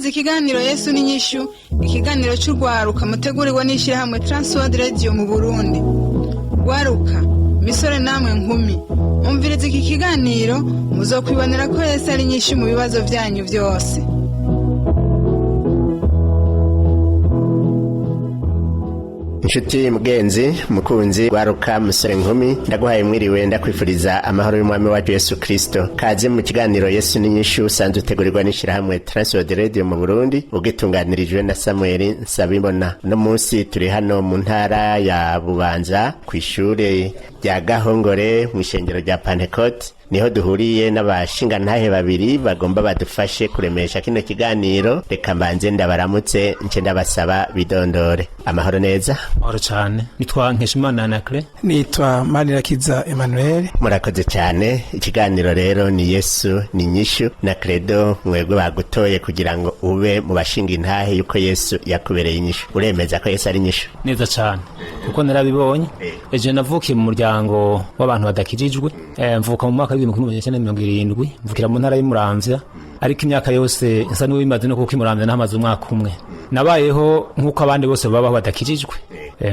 Umviriza ikiganiro Yesu n'inyishu, ikiganiro cy'urwaruka mutegurirwa n'ishyirahamwe Transworld Radio mu Burundi. Rwaruka, misore namwe nkumi, umviriza iki kiganiro, muzokwibonera ko Yesu ari inyishu mu bibazo byanyu byose. Inshuti, mugenzi, mukunzi, rwaruka, musore, nkumi, ndaguhaye mwiriwe, ndakwifuriza amahoro y'umwami wacu Yesu Kristo. Kaze mu kiganiro Yesu n'inyishu, usanzwe utegurirwa n'ishyirahamwe Transworld Radio mu Burundi, ugitunganirijwe na Samuel Nsabibona. Uno munsi turi hano mu ntara ya Bubanza, ku ishure rya Gahongore, mu ishengero rya Pentecote. Niho duhuriye n'abashingantahe babiri bagomba badufashe kuremesha kino kiganiro. Reka mbanze ndabaramutse, nce ndabasaba bidondore. Amahoro neza? Mahoro cyane, nitwa Nkeshimana Anacre. Nitwa Manirakiza Emmanuel. Murakoze cyane. Ikiganiro rero ni Yesu ni nyishu, na Credo mwebwe bagutoye kugira ngo ube mu bashinga intahe yuko Yesu yakubereye inyishu. Uremeza ko Yesu ari inyishu? Neza cyane, kuko narabibonye. Ejo navukiye mu muryango w'abantu badakijijwe. Mvuka mu mwaka w'1970, mvukira mu ntara y'Imuramvya, ariko imyaka yose nsa n'uwimaze no kuko Imuramvya nahamaze umwaka umwe. Nabayeho nk'uko abandi bose babaho badakijijwe.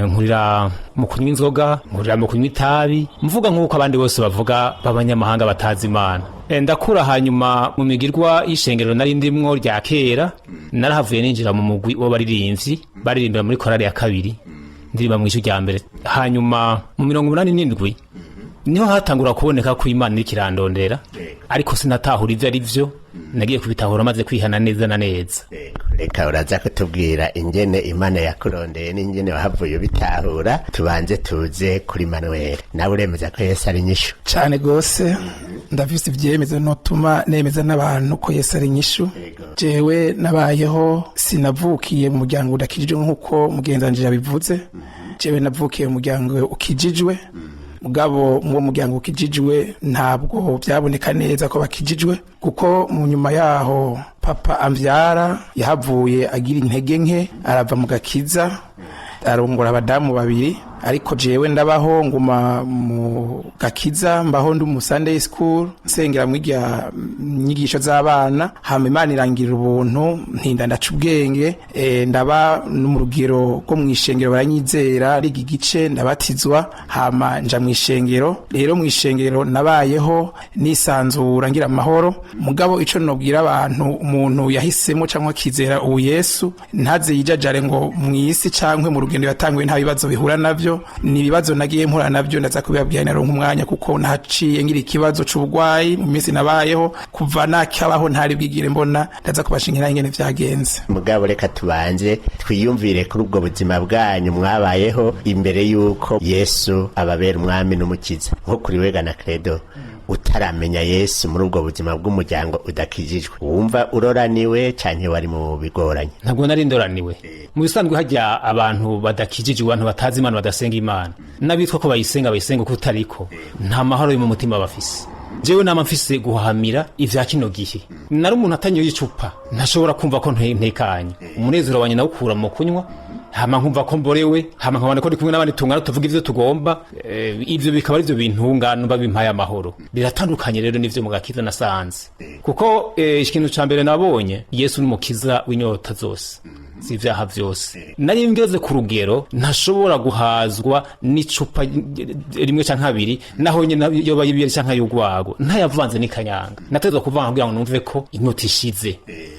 Nkurira mu kunywa inzoga, nkurira mu kunywa itabi, mvuga nk'uko abandi bose bavuga b'abanyamahanga batazi Imana. Ndakura, hanyuma mu migirwa y'ishengero nari ndimwo rya kera, narahavuye ninjira mu mugwi w'abaririmbyi baririmbira muri korali ya kabiri, ndirimba mu ijwi rya mbere. Hanyuma mu 87 niho hatangura kuboneka ko Imana iriko irandondera, ariko sinatahura ivyo ari vyo. Nagiye kubitahura maze kwihana neza na neza. Reka uraza kutubwira ingene Imana yakurondeye n'ingene wahavuye ubitahura. Tubanze tuze kuri Manuel. Nawe uremeza ko Yesu ari inyishu? Cyane gose, ndafise ivyemeza notuma nemeza n'abantu ko Yesu ari inyishu. Jewe nabayeho, sinavukiye mu muryango udakijijwe nk'uko mugenzanjira yabivuze. Jewe navukiye mu muryango ukijijwe, mugabo mu muryango ukijijwe ntabwo byaboneka neza ko bakijijwe, kuko mu nyuma yaho papa amvyara yahavuye agira intege nke, arava mu gakiza, arongora abadamu babiri. Ariko jewe ndabaho, nguma mu gakiza, mbaho ndi mu Sunday school, nsengera mwirya nyigisho z'abana. Hama Imana irangirira ubuntu, ntinda ndaca ubwenge, ndaba no mu rugero rwo mw'ishengero, baranyizera, riga igice, ndabatizwa, hama nja mw'ishengero. Rero mw'ishengero nabayeho nisanzura, ngira amahoro. Mugabo ico nobwira abantu, umuntu yahisemo cyangwa akizera ubu Yesu, ntaze yijajare ngo mw'isi canke mu rugendo yatanguye nta bibazo bihura navyo. Ni ibibazo nagiye mpura navyo, ndaza kubibabwira naronka umwanya, kuko naciye ngira ikibazo c'uburwayi mu minsi nabayeho kuva nakabaho ntari bwigire mbona. Ndaza kubashingira ingene vyagenze. Mugabo reka tubanze twiyumvire kuri ubwo buzima bwanyu mwabayeho imbere y'uko Yesu ababera umwami n'umukiza. Nko kuri wega na Credo, utaramenya Yesu, muri ubwo buzima bw'umuryango udakijijwe, wumva uroraniwe canke wari mu bigoranye? Ntabwo nari ndoraniwe. Mu bisanzwe hajya abantu badakijijwe, abantu batazi Imana, badasenga Imana, n'abitwa ko bayisenga bayisenga uko utariko, nta mahoro yo mu mutima bafise. Jewe nama mfise guhamira ivya kino gihe. Nari umuntu atanyoye icupa ntashobora kumva ko ntekanye. Umunezero wanje nawukura mu kunywa, hama nkumva ko mborewe, hama nkabona ko ndi kumwe n'abandi tungana, tuvuga ivyo tugomba. Ivyo bikaba arivyo bintunga, numva bimpaye amahoro. Biratandukanye rero n'ivyo mu gakiza nasanze, kuko ikintu ca mbere nabonye, Yesu ni umukiza w'inyota zose z'ivyaha vyose. Nari ngeze ku rugero ntashobora guhazwa n'icupa rimwe canke abiri, naho nyene yoba y'ibiyeri canke y'urwago, ntayavanze n'ikanyanga. Nategerezwa kuvanga kugira ngo numve ko inyota ishize.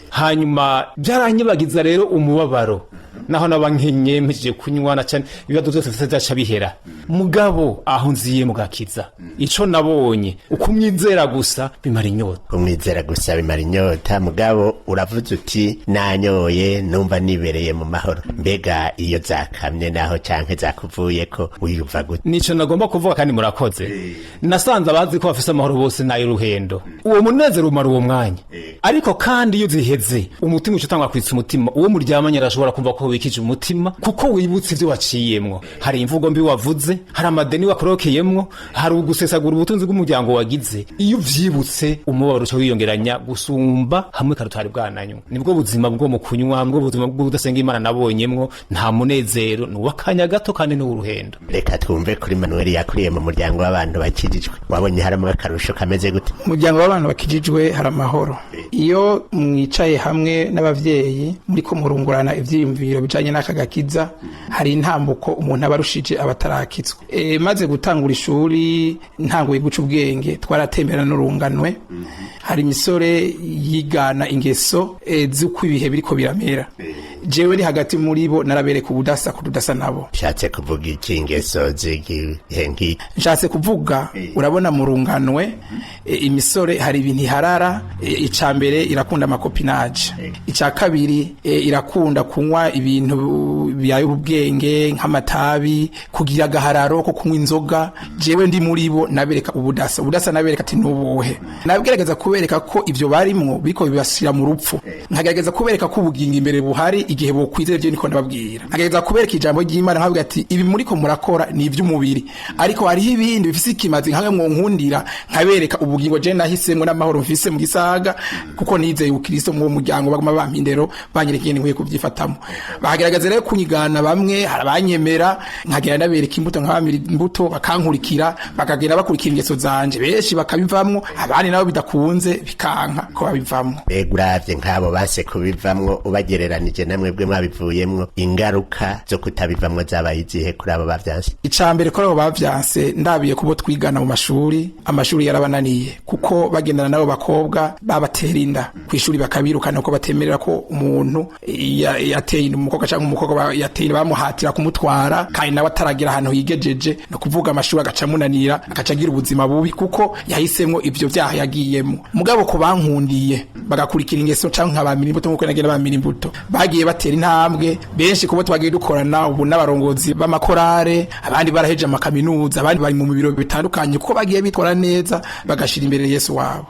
Hanyuma byaranyibagiza rero umubabaro, naho naba nkenye, mpejeje kunywa na cane, ibibazo byose mfise vyaca bihera. Mugabo aho nziye mu gakiza, ico nabonye, ukumwizera gusa bimara inyota. Kumwizera gusa bimara inyota. Mugabo uravuze uti nanyoye numva nibereye mu mahoro. Mbega iyo zakamye naho canke zakuvuyeko, wiyumva gute? Nico nagomba kuvuga, kandi murakoze. Nasanze abazi ko bafise amahoro bose nayo uruhendo. Uwo munezero umara uwo mwanya, ariko kandi iyo ziheze umutima uca utangwa kwitsa umutima. Uwo muryamanye arashobora kumva ko wikije umutima, kuko wibutse ivyo waciyemwo. Hari imvugo mbi wavuze. wagize, hari amadeni wakorokeyemwo, hari ugusesagura ubutunzi bw'umuryango wagize. Iyo uvyibutse, umubabaro uca wiyongeranya gusumba hamwe karutari bwananywa. Nibwo buzima bwo mu kunywa, nibwo buzima bwo kudasenga Imana nabonyemwo. Nta munezero, ni uw'akanya gato kandi ni uw'uruhendo. Reka twumve kuri Manuel yakuriye mu muryango w'abantu bakijijwe. Wabonye harimo akarusho kameze gute? Umuryango w'abantu bakijijwe hari amahoro. Iyo mwicaye hamwe n'abavyeyi, muriko murungurana ivyiyumviro bijanye n'aka gakiza, hari intambuko umuntu aba arushije abatarakizwa. Maze gutangura ishuri, ntanguye guca ubwenge, twaratemberana n'urunganwe. Hari imisore yigana ingeso z'uko ibihe biriko biramera. Jewe ndi hagati muri bo, narabereka ubudasa ko tudasa nabo. Ushatse kuvuga iki, ingeso z'igihe nk'iki? Nshatse kuvuga, urabona mu runganwe imisore hari ibintu iharara. Ica mbere, irakunda ama copinage. Ica kabiri, irakunda kunywa ibintu byaye ubwenge nk'amatabi, kugira agahararo ko kunywa inzoga. Jewe ndi muri bo, nabereka ubudasa. Ubudasa nabereka ati nubuhe? Nagerageza kubereka ko ivyo barimwo biriko bibashira mu rupfu, nkagerageza kubereka ko ubugingo imbere buhari igihe bokwizera ivyo niko ndababwira, nkagerageza kubereka ijambo ry'Imana, nkababwira ati ibi muriko murakora ni ivy'umubiri, ariko hariho ibindi bifise ikimazi nkamwe mwonkundira, nkabereka ubugingo je nahisemwo n'amahoro mfise mu gisaga kuko nizeye Ukristo. Mu muryango baguma bampa indero, banyereka ingene nkwiye kubyifatamo. Bagerageza rero kunyigana, bamwe harabanyemera, nkagenda ndabereka imbuto, nkabamira imbuto, bakankurikira, bakagenda bakurikira ingeso zanje, benshi bakabivamwo, abandi nabo bidakunze bikanka ko babivamwo. Mbega uravye nk'abo base kubivamwo, ubagereranije namwe bwe mwabivuyemwo, ingaruka zo kutabivamwo zabaye izihe kuri abo bavyanse? Icambere, kuri abo bavyanse, ndabiye kubo twigana mu mashuri, amashuri yarabananiye kuko bagendana n'abo bakobwa babatera inda kw'ishuri, bakabirukana kuko batemerera ko umuntu yateye inda umukobwa cyangwa umukobwa yateye inda bamuhatira kumutwara kandi nawe ataragira ahantu yigejeje. No kuvuga amashuri agaca amunanira, agaca agira ubuzima bubi kuko yahisemwo ivyo vyaha yagiyemo. Mugabo ku bankundiye bagakurikira ingeso canke nkabamira imbuto nkuko nagenda bamira imbuto, bagiye batera intambwe. Benshi kubo twagiye dukorana ubu n'abarongozi b'amakorare, abandi baraheje amakaminuza, abandi bari mu biro bitandukanye kuko bagiye bitwara neza, bagashira imbere Yesu wabo.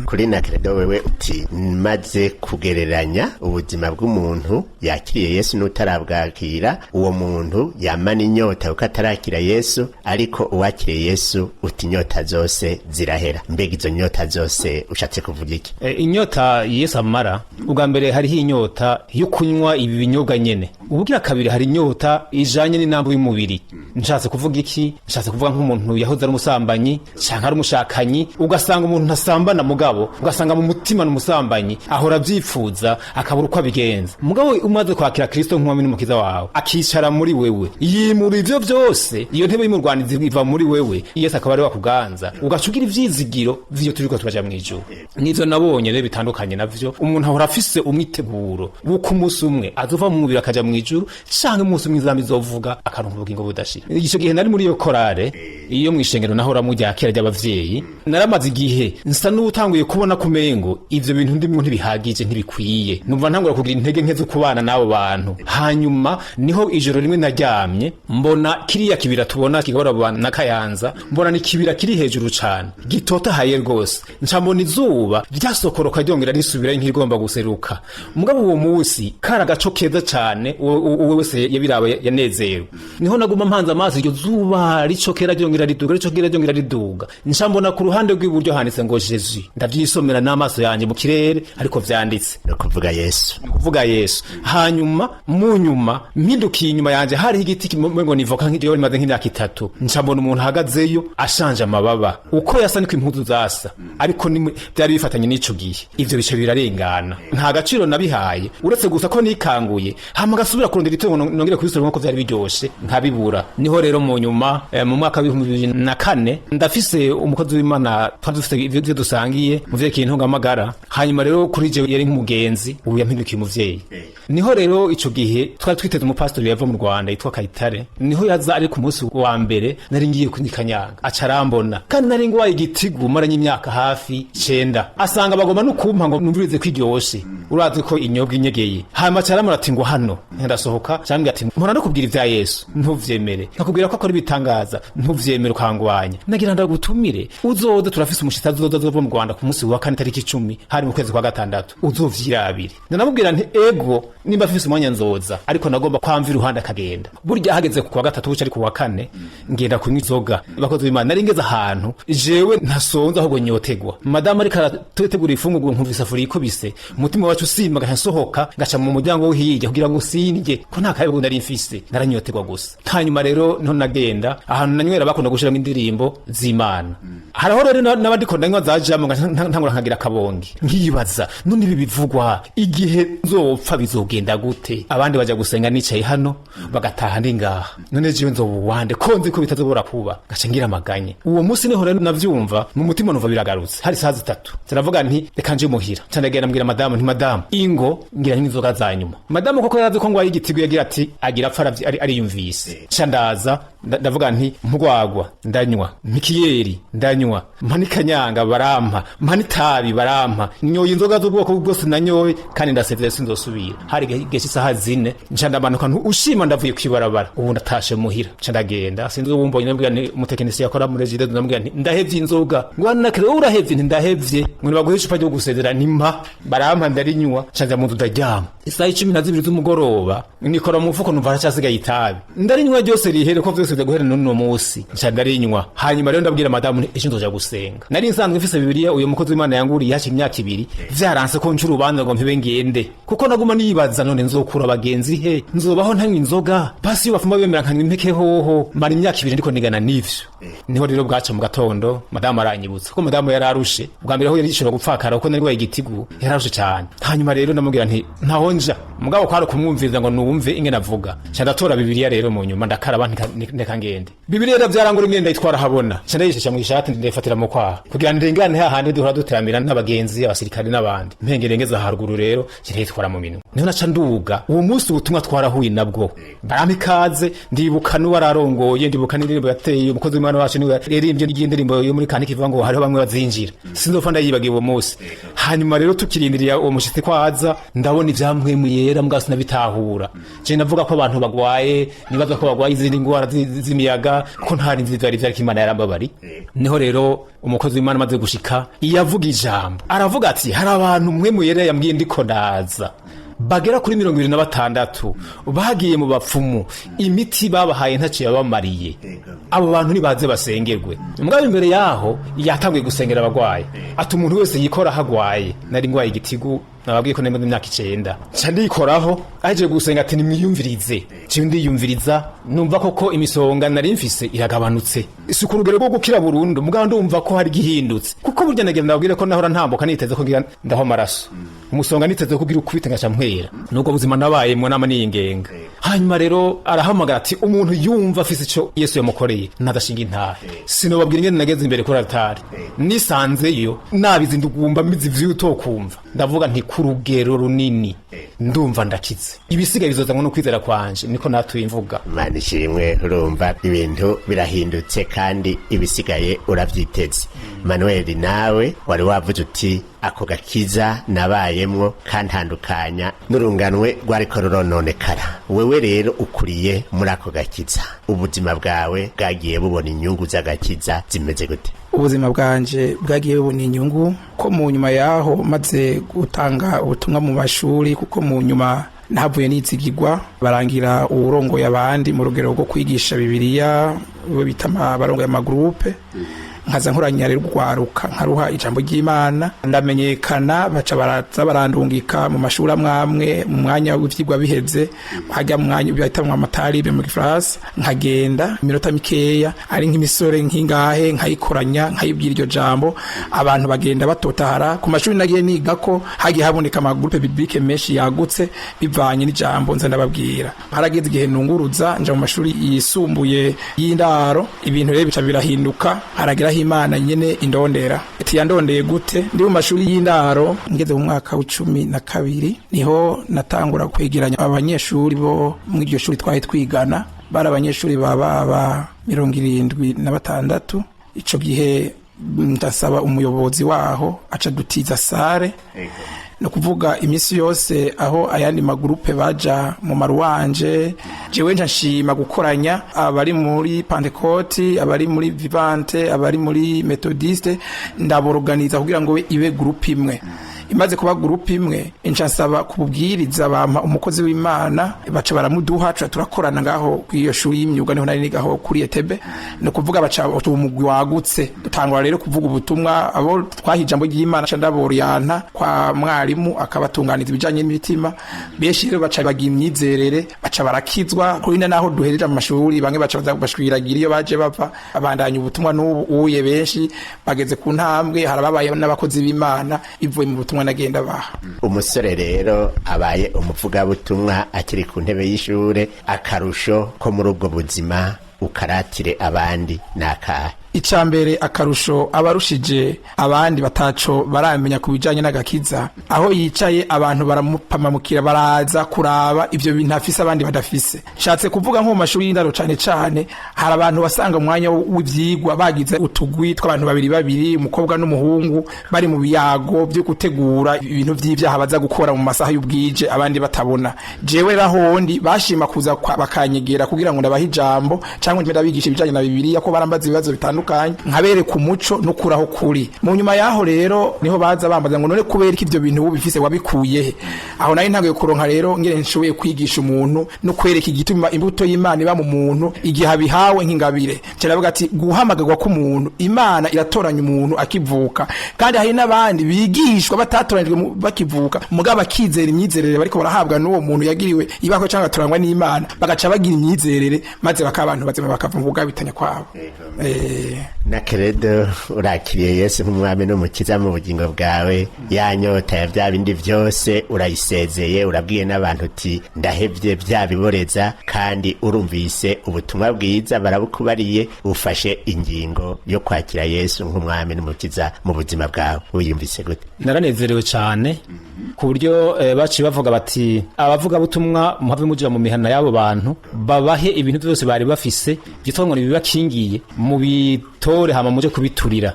Kuri na Credo, wewe uti maze kugereranya ubuzima bw'umuntu yakiriye Yesu n'utarabwakira, uwo muntu yamana inyota kuko atarakira Yesu, ariko uwakiriye Yesu uti inyota zose zirahera. Mbega izo nyota zose ushatse kuvuga iki? Inyota Yesu amara, ubwa mbere hariho inyota yo kunywa ibi binyobwa nyene. Ubugira kabiri, hari inyota ijanye n'inambu y'umubiri. Nshatse kuvuga iki? Nshatse kuvuga nk'umuntu yahoze ari umusambanyi canke ari umushakanyi, ugasanga umuntu ntasambana, mugabo ugasanga mu mutima ni umusambanyi, ahora avyipfuza akabura uko abigenza. Mugabo umaze kwakira Kristo nk'umwami n'umukiza wawe, akicara muri wewe, yimura ivyo vyose. Iyo ntebe y'umurwanizi iva muri wewe, Yesu akaba ari wakuganza, ugaca ugira ivyizigiro vyo turiko turaja mw'ijuru. Nivyo nabonye rero bitandukanye navyo. Umuntu ahora afise umwiteguro w'uko umunsi umwe azova mu mubiri akaja mw'ijuru, canke umunsi umwe inzamba izovuga akaronka ubugingo budashira. Ico gihe nari muri iyo korale iyo mw'ishengero nahora mu rya kera ry'abavyeyi. Naramaze igihe nsa n'utanguye kubona kumengo ivyo bintu ndimwo ntibihagije, ntibikwiye. Numva ntangura kugira intege nke zo kubana n'abo bantu. Hanyuma niho ijoro rimwe naryamye, mbona kiriya kibira tubona kigabura abantu na Kayanza, mbona ni kibira kiri hejuru cane gitotahaye rwose. Nca mbona izuba ryasokoroka ryongera risubirayo nk'irigomba guseruka. Mugabo uwo munsi kari agaco keza cane, uwo wese yabiraba yanezerwe. Niho naguma mpanze amaso iryo zuba ricokera ryongera riduga, ricokera ryongera riduga. Nca mbona ku ruhande rw'iburyo handitse ngo Jésus. Ndavyisomera n'amaso yanje mu kirere, ariko vyanditse. No kuvuga Yesu. Ni kuvuga Yesu. Hanyuma mu nyuma mpindukiye, inyuma yanje hariho igiti kimengo nivoka nk'iryo rimaze nk'imyaka 3. Nca mbona umuntu ahagazeyo ashanje amababa, uko yasa niko impuzu zasa, ariko byari bifatanye n'ico gihe. Ivyo bice birarengana, nta gaciro nabihaye, uretse gusa ko nikanguye hama gasubira kurondera itungo nongere kubisubira nkuko vyari biryoshe, nkabibura. Niho rero mu nyuma mu mwaka wa 2004, ndafise umukozi w'Imana twari dufite ivyo dusangiye mu vyerekeye intungamagara. Hanyuma rero kuri jewe yari nk'umugenzi, ubu yampindukiye umuvyeyi. Niho rero ico gihe twari twiteze umupasitori yava mu Rwanda yitwa Kayitare. Niho yaza ari ku munsi wa mbere nari ngiye kunyikanyanga, aca arambona kandi nari ngwaye igitigu maranye imyaka hafi 9, asanga bagomba no kumpa ngo numvirize ko iryoshe, urazi ko inyobwa inyegeye. Hanyuma aca aramura ati ngo hano. Ndasohoka, cyambwira ati: "Mpora ndakubwira ivya Yesu ntuvyemere, nkakubwira ko akora ibitangaza ntuvyemere, ukangwanya. Nagira ndagutumire uzoze, turafise umushitsi azoza azova mu Rwanda ku munsi wa kane, tariki 10, hari mu kwezi kwa gatandatu, uzovyirabire." Ndanamubwira nti: "Ego, nimba afise umwanya nzoza," ariko nagomba kwamva iruhande akagenda. Burya hageze ku wa gatatu, buca ari ku wa kane, ngenda kunywa inzoga. Bakozi b'Imana, nari ngeze ahantu jewe ntasonza ahubwo nyotegwa. Madamu ariko arategura ifungurwa, nkumva isafuriya ikubise, umutima wacu usimba, ngaca nsohoka, ngaca mu muryango wo hirya kugira ngo sindye, ko nta kayabu nari mfise, naranyotegwa gusa. Hanyuma rero niho nagenda ahantu nanywera, bakunda gushiramo indirimbo z'Imana. Haraho rero n'abandiko ndanywa zajamo, ngaca ntangura nkagira akabongi, nkibaza: none ibi bivugwa, igihe nzopfa bizogenda gute? Abandi baja gusenga nicaye hano, bagataha ndi ngaha. None jewe nzoba uwande, ko nzi ko bitazobora kuba? Gaca ngira amaganye. Uwo munsi niho rero navyumva mu mutima, numva biragarutse. Hari saha 3, turavuga nti: "Reka nje muhira." Nca ndagenda mbwira madamu nti: "Madamu, ingo ngira n'inzoga za nyuma." Madamu koko yarazi ko ngwaye igitigu, yagira ati: "Agira apfa ariyumvise." Nca ndaza, ndavuga nti: "Mpugwagwa ndanywa, mpikiyeri ndanywa, mpa n'ikanyanga barampa, mpa n'itabi barampa, nyoye inzoga z'ubwoko bwose nanyoye, kandi ndasezeye sinzosubira." Hari igihe cy'isaha 4, nca ndamanuka nti: "Ushima ndavuye kwibarabara, ubu ndatashe muhira." Nca ndagenda, sinzi uwumbonye, ndamubwira nti, umutekinisiye akora muri Regideso, ndamubwira nti: "Ndahevye inzoga." Ngo: "Anakere, wowe urahevye?" Nti: "Ndahevye." Ngo: "Nibaguhe icupa ryo gusezera." Ntimpa, barampa, ndarinywa, nca nja mu nzu ndaryama. Isaha 12 z'umugoroba, nikora mu mufuko, numva haracyasigaye itabi, ndarinywa ryose rihere, ko vyose biza guhera n'uno munsi. Nca ndarinywa. Hanyuma rero ndabwira madamu nti: "Ejo nzoja gusenga." Nari nsanzwe mfise Bibiliya uyo mukozi w'Imana yanguriye haca imyaka 2, vyaranse ko nca urubanza ngo mpebe ngende, kuko naguma nibaza: none nzokura abagenzi he? Nzobaho ntanywa inzoga? Basi iyo bafuma bemera nkanywa impeke hoho. Mara imyaka 2 ndiko nigana n'ivyo. Niho rero bwaca mu gatondo, madamu aranyibutsa, kuko madamu yararushe bwa mbere aho yari yishobora gupfakara, kuko nari ndwaye igitigu, yararushe cyane. Hanyuma rero ndamubwira nti: "Ntaho nja." Mugabo kwari kumwumviriza ngo numve ingene avuga. Nca ndatora Bibiliya rero, mu nyuma ndakaraba, ndeka ngende. Bibiliya rero vyarangura ingene ndayitwara habona, nca ndayishesha mu ishati, ndayifatira mu kwaha kugira ndengane hahandi duhora duteramira n'abagenzi, abasirikare n'abandi. Mpengere ngeze haruguru rero, nca ndayitwara mu minwe, niho naca nduga. Uwo munsi ubutumwa twarahuye nabwo, barampa ikaze. Ndibuka n'uwararongoye, ndibuka n'indirimbo yateye, umukozi w'Imana wacu niwe yaririmbye n'indirimbo yo muri kaniki ivuga ngo: "Hariho bamwe bazinjira." Sinzopfa ndayibagiye uwo munsi. Hanyuma rero tukirindiriye uwo mushitsi ko aza, ndabona ivyamwemu yera, mbwa sinabitahura. Je navuga ko abantu bagwaye, nibaza ko bagwaye izindi ngwara z'imiyaga, ko ntari nzi vyari vyariko Imana yarambabari. Niho rero umukozi w'Imana amaze gushika, iyo avuga ijambo aravuga ati: "Hari abantu Mwemu Yera yambwiye ndiko ndaza, bagera kuri 26 bagiye mu bapfumu, imiti babahaye ntacyo yabamariye. Abo bantu nibaze basengerwe." Mugabo imbere yaho yatanguye gusengera abagwayi, ati: "Umuntu wese yikora aho agwaye." Nari ngwaye igitigu, nababwiye ko nari imyaka 9. Nca ndikoraho, aje gusenga ati: "Nimwiyumvirize." Jewe ndiyumviriza, numva koko imisonga nari mfise iragabanutse, si ku rugero rwo gukira burundu, mugabo ndumva ko hari igihindutse, kuko burya nagira ndababwire ko nahora ntambuka niteze ko ngira ndaho amaraso, umusonga niteze ko ugira ukubita ngaca mpwera. Nubwo buzima nabayemwo nama niyingenga. Hanyuma rero arahamagara ati: "Umuntu yumva afise ico Yesu yamukoreye nadashinga intahe." Sinobabwira ingene nageze imbere kuri altari, nisanzeyo nabize ndugumba, mbizi ivy'utokumva. Ndavuga nti: "Ku rugero runini ndumva ndakize, ibisigaye bizozanwa no kwizera kwanje." Niko natuye imvuga. Imana ishimwe, urumva ibintu birahindutse kandi ibisigaye uravyiteze. Manuel, nawe wari wavuze uti: "Ako gakiza nabayemwo kantandukanya n'urunganwe rwariko rurononekara." Wewe rero ukuriye muri ako gakiza, ubuzima bwawe bwagiye bubona inyungu z'agakiza zimeze gute? Ubuzima bwanje bwagiye bubona inyungu ko mu nyuma yaho maze gutanga ubutumwa mu mashuri, kuko mu nyuma nahavuye nizigirwa, barangira uwurongoye abandi mu rugero rwo kwigisha Bibiliya, bo bita abarongoye amagurupe. Nkaza nkoranya rero urwaruka, nkaruha ijambo ry'Imana, ndamenyekana, baca baraza barandungika mu mashuri amwe mu mwanya w'ivyigwa biheze, hajya mu mwanya bahita mu amataribe mu gifaransa, nkagenda iminota mikeya, ari nk'imisore nk'ingahe, nkayikoranya, nkayibwira iryo jambo, abantu bagenda batotahara. Ku mashuri nagiye niga ko hagiye haboneka amagurupe biblique menshi yagutse bivanye n'ijambo nza ndababwira. Harageze igihe nunguruza nja mu mashuri yisumbuye y'indaro, ibintu rero bica birahinduka. Harageraho Imana nyene indondera. Ati yandondeye gute? Ndi mu mashuri y'indaro, ngeze mu mwaka wa 12, niho natangura kwegeranya abanyeshuri bo mu iryo shuri twari twigana. Bari abanyeshuri baba 76 ico gihe. Ndasaba umuyobozi waho, aca dutiza salle. No kuvuga iminsi yose aho ayandi magurupe baja mu maruwanje, jewe nca nshima gukoranya abari muri Pentecôte, abari muri Vivante, abari muri Methodiste, ndaboroganiza kugira ngo ibe groupe imwe. Imaze kuba groupe imwe, nca nsaba kubwiriza, bampa umukozi w'Imana, baca baramuduha, tuca turakorana ngaho kw'iyo shuri y'imyuga, niho nari nigaho kuri Etebe. No kuvuga baca umugwi wagutse, dutangura rero kuvuga ubutumwa. Abo twaha ijambo ry'Imana ca ndaboriyanta kwa mwarimu akabatunganiza ibijanye n'imitima. Benshi rero baca bagira imyizerere, baca barakizwa. Kuri naho duhereje mu mashuri, bamwe baca baza bashwiragira iyo baje bava, abandanya ubutumwa n'ubu uye benshi bageze ku ntambwe, harababaye n'abakozi b'Imana ivuye mu butumwa nagenda baha. Umusore rero abaye umuvugabutumwa akiri ku ntebe y'ishure, akarusho ko muri ubwo buzima ukaratire abandi ni akahe? Icambere, akarusho abarushije abandi bataco baramenya ku bijanye n'agakiza, aho yicaye abantu baramupamamukira, baraza kuraba ivyo bintu afise abandi badafise. Nshatse kuvuga nko mu mashuri y'indaro cane cane, hari abantu wasanga umwanya w'ivyigwa bagize utugwi tw'abantu babiri babiri, umukobwa n'umuhungu, bari mu biyago vyo gutegura ibintu vy'ivyaha baza gukora mu masaha y'ubwije abandi batabona. Jewe rahondi bashima kuza bakanyegera kugira ngo ndabahe ijambo cyangwa ndabigisha ibijanye na Bibiliya, ko barambaza ibibazo bitandukanye, nkabereka umuco n'ukuraho kuri. Mu nyuma yaho rero niho baza bambaza ngo: "None kubera ko ivyo bintu ubifise, wabikuye he?" Aho nari ntangiye kuronka rero ngere nshoboye kwigisha umuntu no kwereka igituma imbuto y'Imana iba mu muntu igihe abihawe nk'ingabire. Cyaravuga ati guhamagarwa k'umuntu, Imana iratoranya umuntu akivuka, kandi hari n'abandi bigishwa batatoranijwe bakivuka, mugabo bakizera imyizerere bariko barahabwa n'uwo muntu yagiriwe ibako cyangwa atoranywa n'Imana, bagaca bagira imyizerere maze bakaba abantu bazima, bakava mu bugabitanya kwabo. Na Keredo, urakiriye Yesu nk'umwami n'umukiza mu bugingo bwawe, ya nyota ya bya bindi byose urayisezeye, urabwiye n'abantu uti: "Ndahevye bya biboreza", kandi urumvise ubutumwa bwiza barabukubariye, ufashe ingingo yo kwakira Yesu nk'umwami n'umukiza mu buzima bwawe, wiyumvise gute? Naranezerewe cyane ku buryo baciye bavuga bati: "Abavugabutumwa muhave muja mu mihana y'abo bantu, babahe ibintu byose bari bafise byitwa ngo nibibakingiye, mubitore hama muje kubiturira."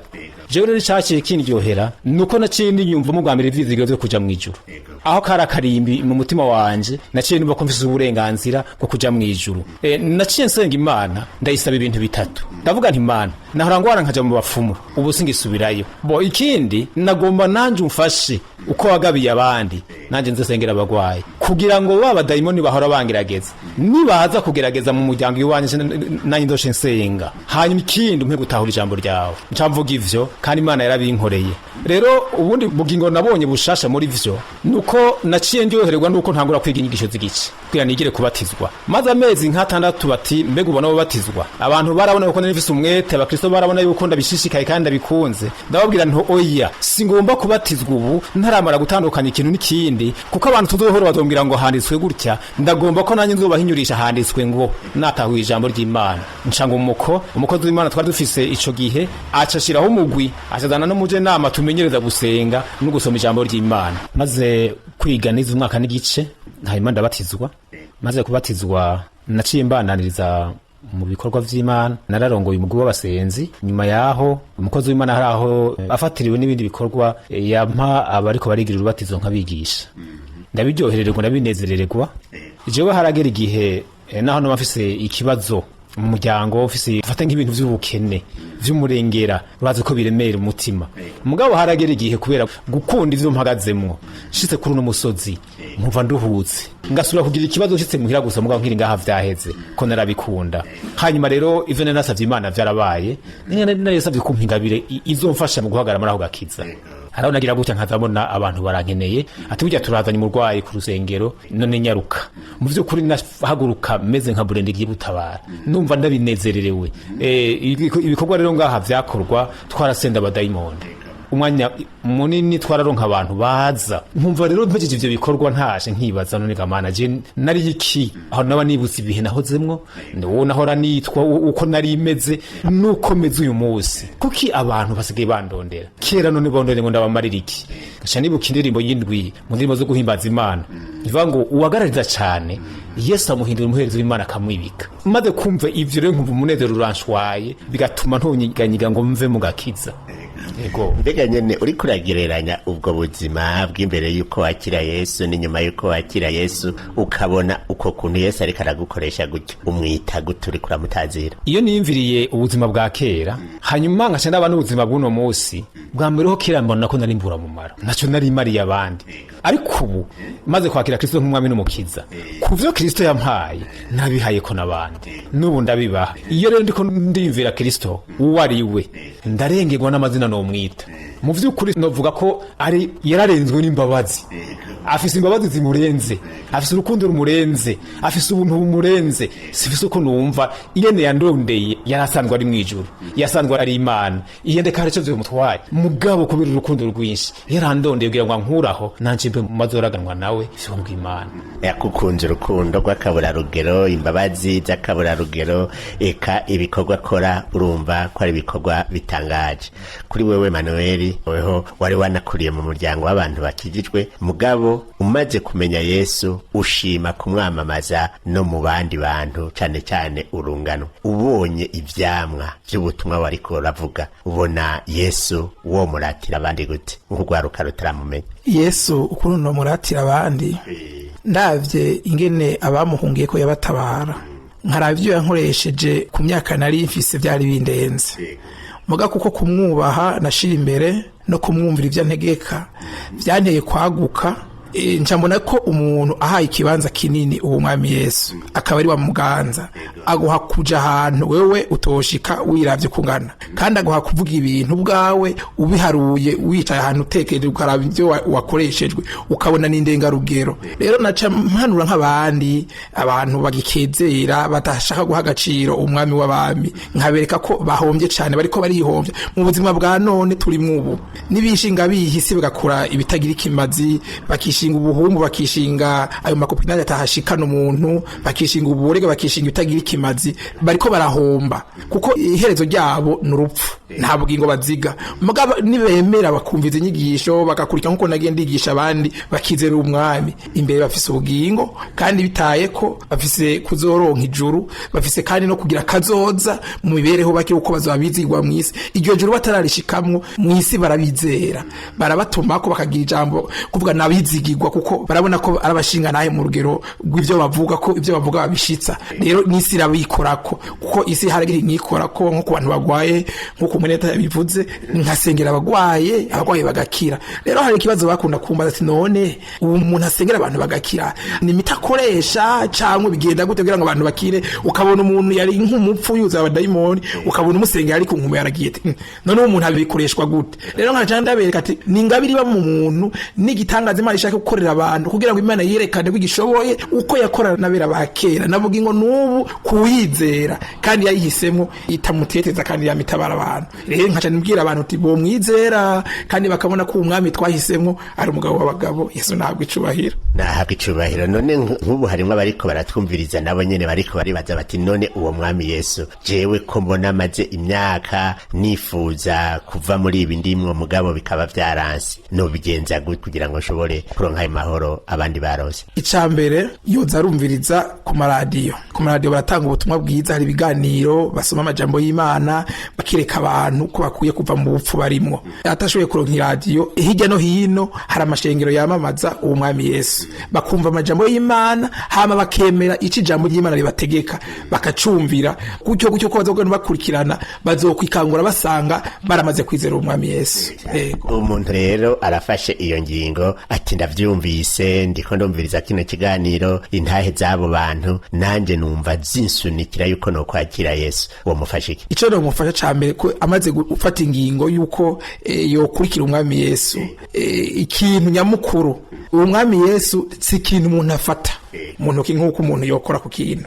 Jewe rero icaciye kindyohera nuko naciye niyumva bwa mbere ivyizigiro vyo kuja mw'ijuru. Aho kari akarimbi mu mutima wanje, naciye numva ko mfise uburenganzira bwo kuja mw'ijuru. Naciye nsenga Imana, ndayisaba ibintu bitatu. Ndavuga nti: "Imana, nahora ngwara nkaja mu bapfumu, ubu singisubirayo. Bo ikindi nagomba nanje umfashe uko wagabiye abandi, nanje nzesengera abagwayi, kugira ngo ba badayimoni bahora bangerageza nibaza kugerageza mu muryango iwanje, nanjye ndoshe nsenga. Hanyuma ikindi, umpe gutahura ijambo ryawe." Nca mvuga ivyo, kandi Imana yarabinkoreye. Rero ubundi bugingo nabonye bushasha muri vyo nuko naciye ndyohererwa nuko ntangura kwiga inyigisho z'igice kugira nigire kubatizwa. Maze amezi nk'atandatu bati: "Mbega ubona batizwa?" Abantu barabona yuko nari mfise umwete, abakristo barabona yuko ndabishishikaye kandi ndabikunze. Ndababwira nti: "Oya, singomba kubatizwa ubu ntaramara gutandukanya ikintu n'ikindi, kuko abantu tuzohora bazombwira ngo handitswe gutya. Ndagomba ko nanjye nzobahinyurisha handitswe ngo natahuye ijambo ry'Imana." Nca ngo umukozi w'Imana twari dufise ico gihe aca ashiraho umugwi, acazana no muje nama tumenyereza gusenga no gusoma ijambo ry'Imana. Maze kwiga nize umwaka n'igice, hanyuma ndabatizwa. Maze kubatizwa, naciye mbandaniriza mu bikorwa vy'Imana, nararongoye umugwi w'abasenzi. Nyuma yaho umukozi w'Imana hari aho afatiriwe n'ibindi bikorwa, yampa abariko barigira urubatizo nkabigisha, ndabiryoherererwa, ndabinezerererwa. Jewe haragera igihe naho noba mfise ikibazo mu muryango, ufise ufate nk'ibintu vy'ubukene vy'umurengera, urazi ko biremera umutima, mugabo haragera igihe kubera gukunda ivyo mpagazemwo, nshitse kuri uno musozi nkumva nduhutse, ngasubira kugira ikibazo nshitse muhira gusa, mugabo nkiri ngaha vyaheze ko narabikunda. Hanyuma rero ivyo nari nasavye Imana vyarabaye. Nari narasavye kumpa ingabire izomfasha mu guhagarara muri ako gakiza. Haraho nagira gutya nkazabona abantu barankeneye, ati: "Burya turazanye umurwayi ku rusengero, none nyaruka." Mu vy'ukuri nahaguruka meze nka burende igiye gutabara, numva ndabinezererewe. Ibikorwa rero ngaha vyakorwa, twarasenda abadayimoni umwanya munini, twararonka abantu baza. Nkumva rero mpejeje ivyo bikorwa ntashe nkibaza: "None gamana, je nari iki?" Aho naba nibutse ibihe nahozemwo, uwo nahora nitwa, uko nari meze nuko meze uyu munsi. Kuki abantu basigaye bandondera kera? None bandondera ngo ndabamarira iki? Gaca nibuka indirimbo y'indwi mu ndirimbo zo guhimbaza Imana ivuga ngo: "Uwagarariza cane Yesu amuhindura umuherezi w'Imana akamwibika." Maze kumva ivyo rero, nkumva umunezero uranshwaye, bigatuma ntonyiganyiga ngo mve mu gakiza. Yego. Mbega nyene uriko uragereranya ubwo buzima bw'imbere y'uko wakira Yesu n'inyuma y'uko wakira Yesu, ukabona uko kuntu Yesu ariko aragukoresha gutyo, umwita gute? Uriko uramutazira? Iyo niyumviriye ubuzima bwa kera, hanyuma nkaca ndaba n'ubuzima bw'uno munsi, bwa mbere ho kera mbona ko nari mburamumaro, ntaco nari mariye abandi. Ariko ubu maze kwakira Kristo nk'umwami n'umukiza, ku vyo Kristo yampaye nabihaye ko n'abandi, n'ubu ndabibaha. Iyo rero ndiko ndiyumvira Kristo uwo ari we, ndarengerwa n'amazina nomwita. Mu vy'ukuri novuga ko ari yararenzwe n'imbabazi, afise imbabazi zimurenze, afise urukundo rumurenze, afise ubuntu bumurenze. Sifise uko numva ingene yandondeye. Yari asanzwe ari mw'ijuru, yasanzwe ari Imana, iyende kare ico vyomutwaye, mugabo kubera urukundo rwinshi yarandondeye kugira ngo ankuraho, nanje mbe mu mazoraganwa nawe vyumva Imana. Yakukunze urukundo rw'akaburarugero, imbabazi z'akaburarugero, eka ibikorwa akora urumva ko ari ibikorwa bitangaje. Kuri wewe Manuel, weho wari wanakuriye mu muryango w'abantu bakijijwe, mugabo umaze kumenya Yesu ushima kumwamamaza no mu bandi bantu, cane cane urungano. Ubonye ivyamwa vy'ubutumwa wariko uravuga, ubona Yesu wo muratira abandi gute nk'urwaruka rutaramumenya? Yesu ukuntu nomuratira abandi, ndavye ingene abamuhungiye ko yabatabara, nkaraba ivyo yankoresheje ku myaka nari mfise, vyari bindenze. Muga kuko kumwubaha nashira imbere no kumwumvira ivyo antegeka vyanteye kwaguka. Nca mbona ko umuntu ahaye ikibanza kinini uwo mwami Yesu, akaba ari wa muganza, aguha kuja ahantu wewe utoshika wiravye kungana, kandi aguha kuvuga ibintu bwawe ubiharuye, wicaye ahantu utekereje, ukaraba ibyo wakoreshejwe, ukabona n'indengarugero. Rero naca mpanura nk'abandi abantu bagikezera, badashaka guha agaciro umwami w'abami, nkabereka ko bahombye cyane, bariko barihombya mu buzima bwa none turimwo ubu. N'ibishinga bihisi bagakora ibitagira ikimazi, bakishinga ubuhumbu, bakishinga ayo makopinari atahashikana umuntu, bakishinga uburega, bakishinga ibitagira ikimazi, bariko barahomba kuko iherezo ryabo ni urupfu, nta bugingo baziga. Mugabo nibemera bakumviza inyigisho, bagakurikira nkuko nagiye ndigisha abandi, bakizera umwami imbere, bafise ubugingo, kandi bitaye ko bafise kuzoronka ijuru, bafise kandi no kugira kazoza mu mibereho bakiri, uko bazoba bizigwa mw'isi. Iryo juru batararishikamwo mw'isi, barabizera, barabatumako, bakagira ijambo kuvuga nabizigirwa, kuko barabona ko arabashinga nahe mu rugero rw'ivyo bavuga, ko ivyo bavuga babishitsa. Rero n'isi irabikorako, kuko isi haragira inyikorako, nko ku bantu bagwaye, nkuko umuneta yabivuze, nkasengera abagwaye, abagwaye bagakira. Rero hari ikibazo bakunda kumbaza ati: "None ubu umuntu asengera abantu bagakira, ni imiti akoresha cyangwa bigenda gute kugira ngo abantu bakire?" Ukabona umuntu yari nk'umupfu yuzuye abadayimoni, ukabona umusengera ari ku nkume yaragiye ati: None uwo muntu abikoreshwa gute?" Rero nkaca ndabereka ati ni ingabire iba mu muntu n'igitangaza Imana ishaka gukorera abantu, kugira ngo Imana yerekane ko igishoboye, uko yakorana n'abera ba kera, navuga ngo n'ubu kuwizera kandi yayihisemo itamuteteza kandi yamitabara abantu. Rero nkaca mbwira abantu uti bomwizera kandi bakabona ko umwami twahisemo ari umugabo w'abagabo. Yesu ntabwo icubahiro. Nahabwa icubahiro. None nk'ubu harimwo abariko baratwumviriza, nabo nyene bariko baribaza bati: "None uwo mwami Yesu, jewe ko mbona maze imyaka nifuza kuva muri ibi ndimwo, mugabo bikaba vyaranse, nobigenza gute kugira ngo nshobore kuronka ayo mahoro abandi baronse?" Icya mbere, yoza arumviriza ku maradiyo. Ku maradiyo baratanga ubutumwa bwiza, hari ibiganiro, basoma amajambo y'Imana, bakireka abantu ko bakwiye kuva mu bupfu barimwo. Atashoboye kuronka iradiyo, hirya no hino hari amashengero yamamaza uwo mwami Yesu, bakumva amajambo y'Imana, hama bakemera ico ijambo ry'Imana ribategeka, bakacumvira gutyo gutyo, ko bazogenda bakurikirana, bazokwikangura basanga baramaze kwizera uwo mwami Yesu. Yego. Umuntu rero arafashe iyo ngingo ati: "Ndavyumvise, ndiko ndumviriza kino kiganiro, intahe z'abo bantu, nanje numva zinsunikira yuko nokwakira Yesu." Uwo mufashe iki? Ico nomufasha ca mbere, ko amaze gufata ingingo yuko yokurikira umwami Yesu, ikintu nyamukuru, uwo mwami Yesu si ikintu umuntu afata mu ntoki nk'uko umuntu yokora ku kintu.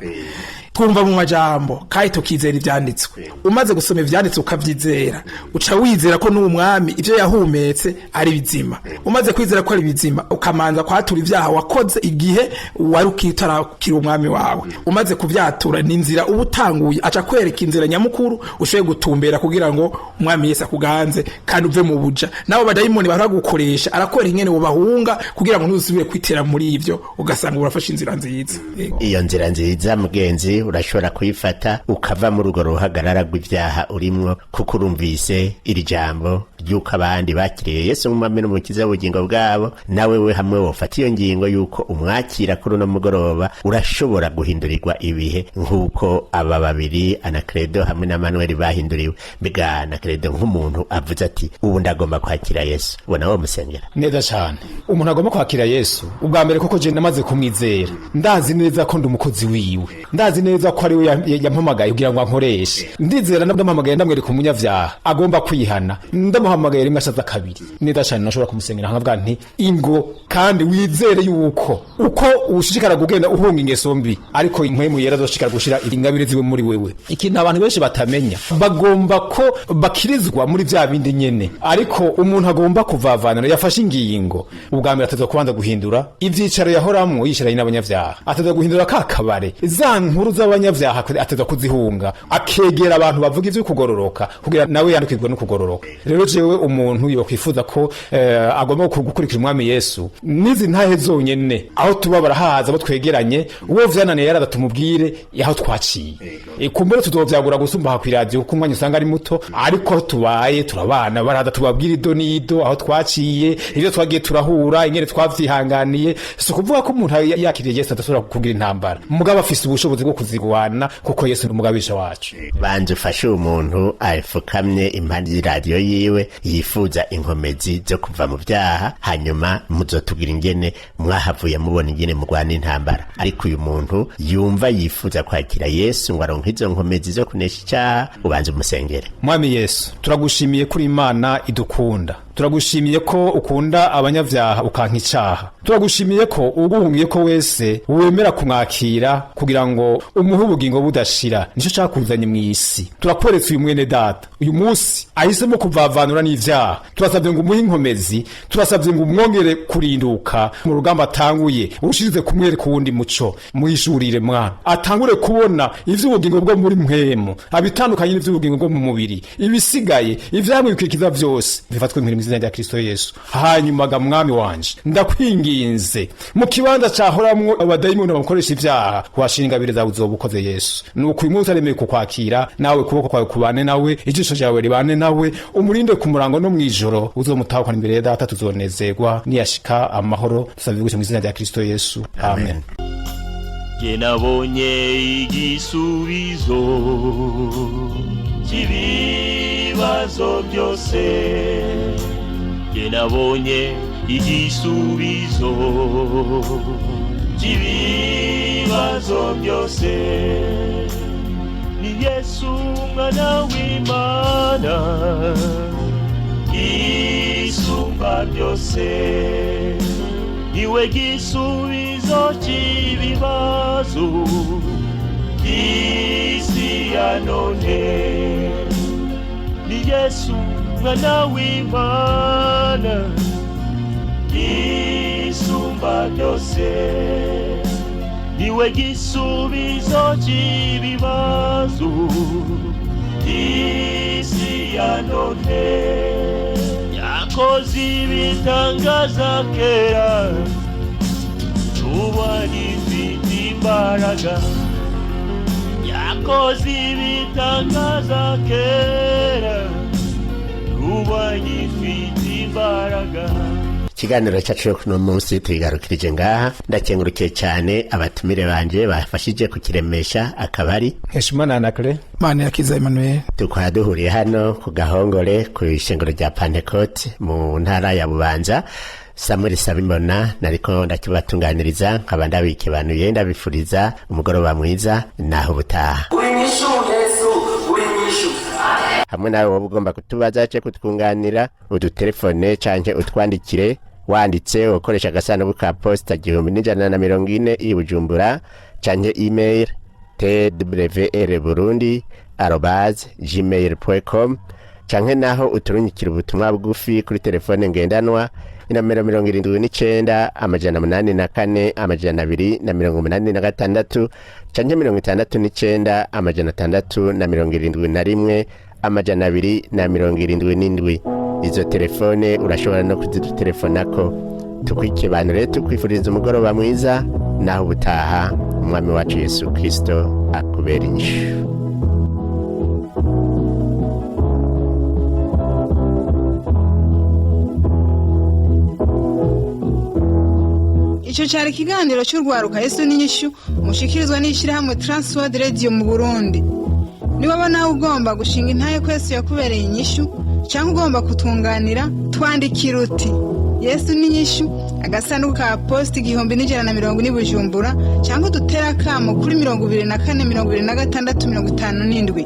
Twumva mu majambo kandi tukizera ivyanditswe. Umaze gusoma ivyanditswe ukavyizera, uca wizera ko n'uwo mwami ivyo yahumetse ari bizima. Umaze kwizera ko ari bizima, ukamanza kwatura ivyaha wakoze igihe wari ukitarakira umwami wawe. Umaze kuvyatura, ni inzira uba utanguye, aca kwereka inzira nyamukuru ushoboye gutumbera kugira ngo umwami Yesu akuganze kandi uve mu buja. Nabo badayimoni baragukoresha, arakwereka ingene wobahunga kugira ngo ntuzusubire kwitera muri ivyo, ugasanga urafashe inzira nziza. Yego. Iyo nzira nziza, mugenzi. Urashobora kuyifata ukava muri urwo ruhagarara rw'ivyaha urimwo, kuko urumvise iri jambo ry'uko abandi bakiriye Yesu nk'umwami n'umukiza w'ubugingo bwabo. Nawe we hamwe wofata iyo ngingo y'uko umwakira kuri uno mugoroba, urashobora guhindurirwa ibihe nk'uko aba babiri Anacredo hamwe na Manuel bahinduriwe. Mbega Anacredo, nk'umuntu avuze ati: "Ubu ndagomba kwakira Yesu", ubona wo musengera? Neza cyane. Umuntu agomba kwakira Yesu ubwa mbere, koko je namaze kumwizera, ndazi neza ko ndi umukozi wiwe, ndazi neza ko ari we yampamagaye kugira ngo ankoreshe. Ndizera, ndamuhamagaye, ndamwereka umunyavyaha agomba kwihana, ndamuhamagaye rimwe ashaza kabiri. Neza cyane, nashobora kumusengera nkavuga nti: "Ingo kandi wizere yuko uko ushishikara kugenda uhunga ingeso mbi, ariko impwemu yera azoshikara gushira ingabire ziwe muri wewe." Ikintu abantu benshi batamenya, bagomba ko bakirizwa muri vya bindi nyene. Ariko umuntu agomba kuvavanura, yafashe ingingo, ubwa mbere ateza kubanza guhindura ivyicaro yahoramwo yicaranye n'abanyavyaha. Ateza guhindura ka kabare, za nkuru z'abanyavyaha ateza kuzihunga, akegera abantu bavuga ivyo kugororoka kugira nawe yandukirwe no kugororoka. Rero jewe umuntu yokwifuza ko agomba gukurikira umwami Yesu, n'izi ntahe zonyene aho tuba barahaza, abo twegeranye, uwo vyananiye yaraza tumubwire aho twaciye. Kumbure tuzovyagura gusumba aha kw'iradiyo kuko umwanya usanga ari muto, ariko aho tubaye turabana baraza tubabwire ido n'ido aho twaciye, ivyo twagiye turahura, ingene twavyihanganiye. Si ukuvuga ko umuntu yakiriye Yesu adashobora kugira intambara, mugabo afise ubushobozi bwo kuzigwana kuko Yesu ni umugabisha wacu. Banza ufashe umuntu afukamye impande y'iradiyo yiwe yifuza inkomezi zo kuva mu byaha, hanyuma muzotubwira ingene mwahavuye mubona ingene murwana intambara. Ariko uyu muntu yumva yifuza kwakira Yesu ngo aronke izo nkomezi zo kunesha icyaha, ubanza umusengere. Mwami Yesu, turagushimiye kuri Imana idukunda. Turagushimiye ko ukunda abanyabyaha ukanka icaha. Turagushimiye ko uguhungiye ko wese wemera kumwakira kugira ngo umuhe ubugingo budashira. Nicyo cakuzanye mu isi. Turakweretse uyu mwene data uyu munsi ahisemo kuvavanura n'ivyaha. Turasabye ngo umuhe inkomezi, turasabye ngo umwongere kurinduka mu rugamba atanguye, urushirize kumwereka uwundi muco. Muhishurire mwana, atangure kubona ivy'ubugingo bwo muri mpwemu, abitandukanye n'ivy'ubugingo bwo mu mubiri. Ibisigaye ivyamwikikiza vyose bifatwe mu izina rya Kristo Yesu. Hanyuma ga mwami wanje, ndakwinginze, mu kibanza cahoramwo abadayimoni bamukoresha ivyaha, washinga ingabire zawe, uzoba ukoze Yesu. Nuko uyu munsi aremeye kukwakira, nawe kuboko kwawe kubane nawe, ijisho ryawe ribane nawe, umurinde ku murango no mw'ijoro. Uzomutahukana imbere ya data, tuzonezerwa niyashika amahoro. Tusabye gutyo mu izina rya Kristo Yesu, amen. Jye nabonye igisubizo cy'ibibazo byose. Jye nabonye igisubizo cy'ibibazo byose. Ni Yesu umwana w'Imana isumba byose, niwe gisubizo cy'ibibazo by'isi ya none. Ni Yesu mwana w'Imana isumba byose, niwe gisubizo cy'ibibazo by'isi ya none. Yakoze ibitangaza kera, ubu agifite imbaraga. Yakoze ibitangaza kera, ubu agifite imbaraga. Ikiganiro cyacu kuno munsi tuyigarukirije ngaha. Ndakengurukiye cyane abatumire banje bafashije kukiremesha, akabari Heshimana Anakle. Mana yakiza Emmanuel. Tukaba duhuriye hano ku Gahongore ku ishengero rya Pentecote mu ntara ya Bubanza. Samuel Sabimbona nariko ndakibatunganiriza, nkaba ndabikebanuye, ndabifuriza umugoroba mwiza naho ubutaha. Uri inyishu Yesu, uri inyishu. Hamwe nawe woba ugomba kutubaza ce kutwunganira, udutelefone canke utwandikire wanditse ukoresha agasanduku ka posita 1140 i Bujumbura, canke email twr burundi@gmail.com, canke naho uturunyikira ubutumwa bugufi kuri telefone ngendanwa inomero 79 804 286 canke 69 671 277. Izo telefone urashobora no kuzidutelefonako. Tukwikibanure, tukwifuriza umugoroba mwiza. Naho ubutaha, umwami wacu Yesu Kirisito akubera inyishu. Icyo cyari ikiganiro cy'urwaruka Yesu n'inyishu, mushikirizwa n'ishyirahamwe Transworld Radio mu Burundi. Niba nawe ugomba gushinga intahe ko Yesu yakubereye inyishu, cyangwa ugomba kutwunganira, twandikira uti: "Yesu n'inyishu", agasanduku ka posita 1140 Bujumbura, cyangwa udutere akamo kuri 24 26 57.